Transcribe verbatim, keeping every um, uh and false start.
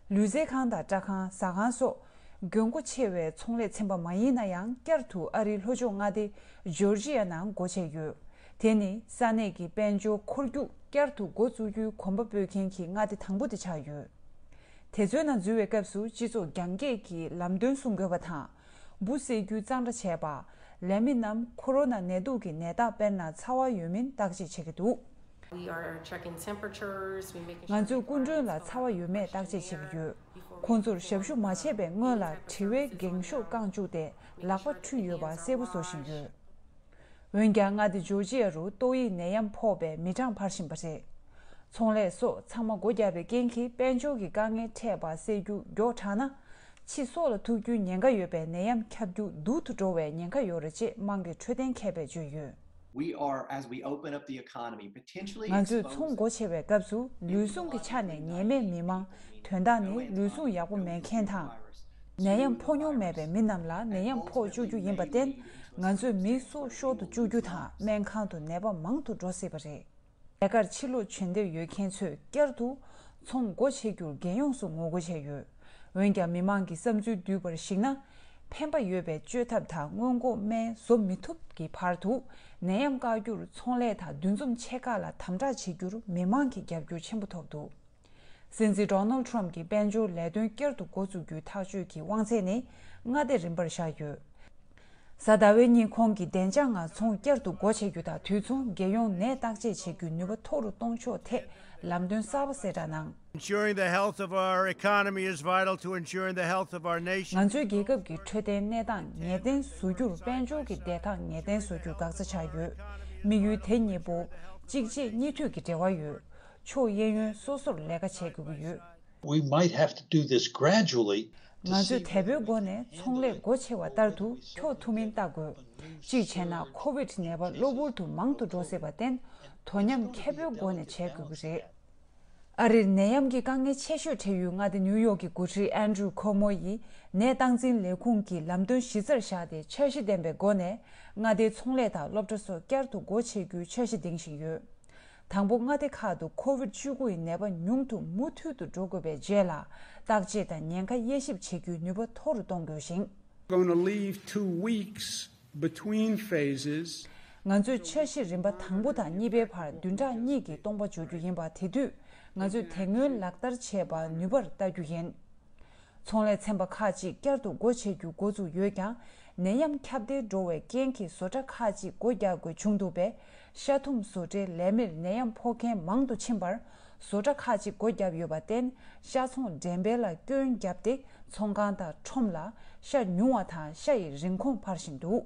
ལུས་རྩལ་ཁང་དང་སྐྲ་ཁང་ཟ་ཁང་སོགས་དགོས་མཁོ་ཆེ་བའི་ཚོང་ལས་ཚན་པ་མ་ཡིན་ན་ཡང་བསྐྱར་དུ་ཨ་རིའི་ལྷོ་ཕྱོགས་མངའ་སྡེ་ཇོར་ཇི་ཡ་ནང་སྒོ་ཕྱེ་ཡོད། དེ་ནི་ས་གནས་ཀྱི་དཔལ་འབྱོར་འཁོར་རྒྱུག་བསྐྱར་དུ་འགོ་བཙུགས་རྒྱུའི་གོམ་པ་སྤོས་མཁན་གྱི་མངའ་སྡེ་དང་པོ་དེ་ཆགས་ཡོད། དེ་ཚོའི་ནང་འཛུལ་བའི་སྐབས་སུ་སྤྱི་ཚོགས་རྒྱང་བཀྱེད་ཀྱི་ལམ་སྟོན་སྲུང་དགོས་པ་དང་། འབུ་བསད་རྒྱུའི་གཙང་སྦྲ་བྱས་པ། ལས་མི་རྣམས་ཁོ་རོ་ན་ནད་དུག་གི་ནད་རྟགས་དཔེར་ན་ཚ་བ་ཡོད་མིན་བརྟག་དཔྱད་བྱེད་ཀྱི་འདུག We are checking temperatures, we making sure ང་ཚོས་སྐུ་མགྲོན་ལ་ཚ་བ་ཡོད་མེད་བརྟག་དཔྱད་བྱེད་ཀྱི་ཡོད། ཁོང་ཚོར་ཞབས་ཞུ་མ་བྱས་པའི་སྔོན་ལ་དྲི་བའི་འགེངས་ཤོག་བཀང་བཅུག་སྟེ་ལག་པ་འཁྲུད་ཡོད་པ་གསལ་པོ་བཟོ་བཞིན་ཡོད། འོན་ཀྱང་མངའ་སྡེ་ཇོར་ཇི་ཡ་རུ་ཏོག་དབྱིབས་ནད་ཡམས་ཕོག་པའི་མི་གྲངས་འཕར་བཞིན་པ་རེད། ཚོང་ལས་སོགས་ཚང་མ་སྒོ་བརྒྱབ་པའི་རྐྱེན་གྱིས་དཔལ་འབྱོར་གྱི་དཀའ་ངལ་འཕྲད་པ་སེལ་རྒྱུ་མགྱོགས་དྲགས་ན། ཕྱིས་སྲོག་ལ་ཐུག་རྒྱུའི་ཉེན་ཁ་ཡོད་པའི་ནད་ཡམས་ཁྱབ་རྒྱུ་སྡུག་ཏུ་འགྲོ་བའི་ཉེན་ཁ་ཡོད་རེད་ཅེས་དམངས་ཀྱི་འཕྲོད་བསྟེན་མཁས་པས་བརྗོད་ཡོད། We are, as we open up the economy, potentially ང་ཚོས་ཚོང་སྒོ་ཕྱེ་བའི་སྐབས་སུ་ལུས་ཟུངས་ཀྱི་ཆ་ནས་ཉེས་མེད་མི་མང་དོན་དག་ནི་ལུས་ཟུངས་ཡག་པོ་མེད་མཁན་དང་། ནད་ཡམས་ཕོག་མྱོང་མེད་པའི་མི་རྣམས་ལ་ནད་ཡམས་ཕོག་བཅུག་རྒྱུ་ཡིན་པར་བརྟེན། ང་ཚོས་མིའི་སྲོག་ཤོར་དུ་བཅུག་རྒྱུ་དང་སྨན་ཁང་དུ་ནད་པ་མང་དུ་འགྲོ་སྲིད་པ་རེད། ཐད་ཀར་ཕྱིར་ལོག་བྱེད་འདོད་ཡོད་མཁན་ཚོས་བསྐྱར་དུ་ཚོང་སྒོ་ཕྱེ་རྒྱུར་རྒྱལ་ཡོངས་སུ་ངོ་རྒོལ་བྱས་ཡོད། འོན་ཀྱང་མི་མང་གི་བསམ་ཚུལ་བསྡུས་པར་གཞིགས་ན། ཕན་པ་ཡོད་པའི་བཅོས་ཐབས་དང་སྔོན་འགོག་སྨན་བཟོ་མི་ཐུབ་ཀྱི་བར་དུ་ནད་ཡམས་བཀག་རྒྱུར་ཚོང་ལས་དང་འདུ་འཛོམས་ཆེ་ཁག་ལ་དམ་དྲག་བྱེད་རྒྱུར་མི་མང་གི་རྒྱབ་སྐྱོར་ཆེན་པོ་ཐོབ་འདུག་སྲིད་འཛིན་ཌོ་ནལ་ཌི་ཊརམ་གྱིས་དཔལ་འབྱོར་ལས་དོན་བསྐྱར་དུ་འགོ་བཙུགས་རྒྱུའི་ཐག་གཅོད་ཀྱི་དབང་ཚད་ནི་མངའ་སྡེ་རིམ་པར་བཞག་ཡོད། གཟའ་ཟླ་བའི་ཉིན་ཁོང་གིས་བདེ་འཇགས་ངང་ཚོང་བསྐྱར་དུ་སྒོ་ཕྱེ་རྒྱུ་དང་དུས་མཚུངས་རྒྱལ་ཡོངས་ནད་བརྟག་དཔྱད་བྱེད་རྒྱུའི་ནུས་པ་མཐོ་རུ་གཏོང་ཕྱོགས་ཐད་ལམ་སྟོན་གསར་པ་གསལ་བསྒྲགས་གནང་། Ensuring the health of our economy is vital to ensuring the health of our nation. ང་ཚོའི་རྒྱལ་ཁབ་ཀྱི་འཕྲོད་བསྟེན་གནས་སྟངས་ངེས་གཏན་བཟོ་རྒྱུར་དཔལ་འབྱོར་གྱི་བདེ་ཐང་ངེས་གཏན་བཟོ་རྒྱུར་འགག་རྩ་ཆགས་ཡོད། དམིགས་ཡུལ་དེ་གཉིས་པོ་གཅིག་རྗེས་གཉིས་མཐུད་ཀྱི་འབྲེལ་བ་ཡོད། ཕྱོགས་གཡས་གཡོན་སོ་སོར་ལས་ཀ་བྱེད་དགོས་ཀྱི་ཡོད། We might have to do this gradually to ང་ཚོས་see དལ་པོའི་སྒོ་ནས་ཚོང་ལས་སྒོ་ཕྱེ་བ་ལྟར་དུ་འཁྱོག་ཐུབ་མིན་བལྟ་དགོས། གཅིག་བྱས་ན་ཁོ་བིད་ནད་པ་གློ་བུར་དུ་མང་དུ་འགྲོ་སྲིད་པར་བརྟེན། དོ་མཉམ་མཁས་པོའི་སྒོ་ནས་བྱེད་དགོས་ཀྱི་རེད། ཨ་རིར་ནད་ཡམས་ཀྱི་དཀའ་ངལ་ཆེ་ཤོས་འཕྲད་ཡུལ་མངའ་སྡེ་ནིའུ་ཡོག་གི་འགོ་ཁྲིད་ཨན་ཌྲུ་ཁོ་མོ་ཡིས་ནད་སྟངས་འཛིན་ལས་ཁུངས་ཀྱི་ལམ་སྟོན་གཞི་རྩར་བཞག་སྟེ་འཆར་གཞི་ལྡན་པའི་སྒོ་ནས་མངའ་སྡེའི་ཚོང་ལས་དང་སློབ་གྲྭ་སོགས་བསྐྱར་དུ་སྒོ་ཕྱེ་རྒྱུའི་འཆར་གཞི་འདིང་བཞིན་ཡོད། དང་པོ་མངའ་སྡེ་ཁག་ཏུ་ཁོ་བིད་བཅུ་དགུ་ཡི་ནད་པ་ཉུང་དུ་མུ་མཐུད་དུ་འགྲོ་དགོས་པའི་རྗེས་ལ་བརྟག་དཔྱད་དང་ཉེན་ཁ་དབྱེ་ཞིབ་བྱེད་རྒྱུའི་ནུས་པ་མཐོ་རུ་གཏོང་དགོས་ཤིང་། Going to leave two weeks between phases. ང་ཚོས་འཆར་གཞི་རིམ་པ་དང་པོ་དང་གཉིས་པའི་བར་བདུན་ཕྲག་གཉིས་ཀྱི་སྟོང་པ་འཇོག་རྒྱུ་ཡིན་པ། དེ་དུས་ང་ཚོས་དེ་སྔོན་ལག་བསྟར་བྱས་པ་ནུས་པར་ལྟ་རྒྱུ་ཡིན། ཚོང་ལས་ཚན་པ་ཁག་ཅིག་བསྐྱར་དུ་སྒོ་ཕྱེ་རྒྱུ་འགོ་བཙུགས་ཡོད་ཀྱང་། ནད་ཡམས་ཁྱབ་གདལ་འགྲོ་བའི་རྐྱེན་གྱིས་བཟོ་གྲྭ་ཁག་ཅིག་སྒོ་རྒྱག་དགོས་བྱུང་འདུག་པས། ཤ་ཐུམ་བཟོ་གྲྭའི་ལས་མིར་ནད་ཡམས་ཕོག་མཁན་མང་དུ་ཕྱིན་པར། བཟོ་གྲྭ་ཁག་ཅིག་སྒོ་བརྒྱབ་ཡོད་པར་བརྟེན། ཤ་ཚོང་འགྲེམས་སྤེལ་ལ་སྐྱོན་བརྒྱབ་སྟེ། ཚོང་ཁང་དང་ཁྲོམ་ལ་ཤ་ཉུང་བ་དང་ཤ་ཡི་རིན་གོང་འཕར་བཞིན་འདུག